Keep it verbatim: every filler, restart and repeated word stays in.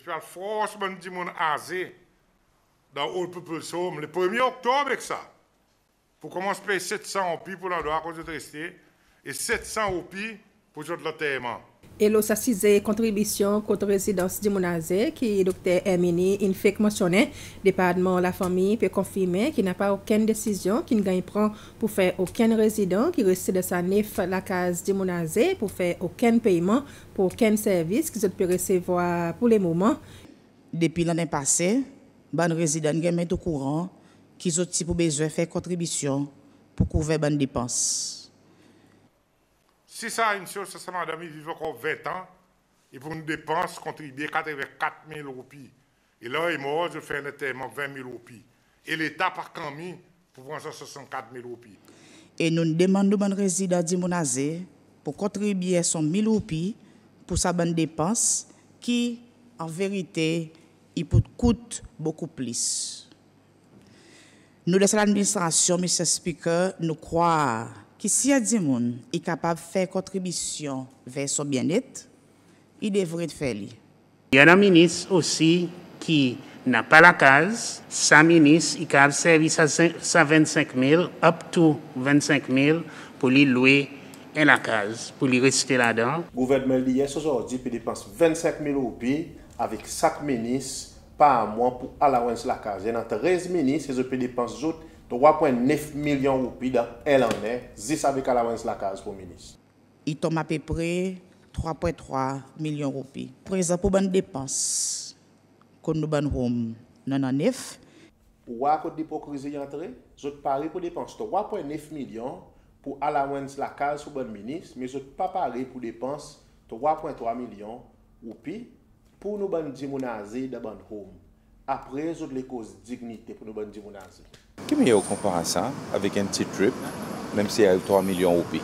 Pe al fors bann dimoun aze dan Old People's Home le premye Oktob ek sa, pour konmans pey set san roupi pour landrwa kot zot reste e set san roupi pour zot lanterman. E lo sa size kontribisyon kot rezidans dimoun aze ki Dokter Herminie in fek mansyonnen, Departman Lafanmir pe konfirmen ki napa okenn desizyon ki'n ganny pran pour fer okenn rezidan ki reste dan sa nef lakaz dimoun aze pour fer okenn peyman pour okenn servis ki zot pe resevwar pour lemoman. Depi lannen pase, bann rezidan in ganny met okouran ki zot ti pou bezwen fer kontribisyon pour kouver bann depans. Si sa in soz sa, sa madanm i viv ankor ven an, i pou'n depans, kontribye katreven kat mil roupi. E ler i mor, zot fer lanterman ven mil roupi. E Leta pa kanmi pour pran sa swasannkat mil roupi. E nou'n demann nou bann rezidan dimoun aze pour kontribye son mil roupi pour sa bann depans ki, an verite, i pou kout bokou plis. Nou dan sa ladministrasyon, Mister Speaker, nou krwar ki si en dimoun i kapab fer kontribisyon ver son byennet, i devret fer li. I annan minis osi ki napa lakaz, sa minis i kapab servi sa, sa vennsenk mil, up to vennsenk mil, pour li lwe en lakaz pour li reste ladan. Gouvernman LDS ozordi pe depans vennsenk mil roupi avek sak minis par mwan pour allowance lakaz. I annan trez minis e zot pe depans zot trwa pwen nef milyon roupi dan en lannen, zis avek allowance lakaz pour minis. I tonm apepre trwa pwen trwa milyon roupi. Prezan pour bann depans kot nou bann home, nou annan nef. Ou war kot ipokrizi i antre? Zot pare pour depans trwa pwen nef milyon pour allowance lakaz pour bann minis, me zot pa pare pour depans trwa pwen trwa milyon roupi pour nou bann dimoun aze dan bann home. Apre zot le koz dinyite pour nou bann dimoun aze. Ki mannyer ou konpar sa avek en pti trip, menm si i ariv trwa milyon roupi?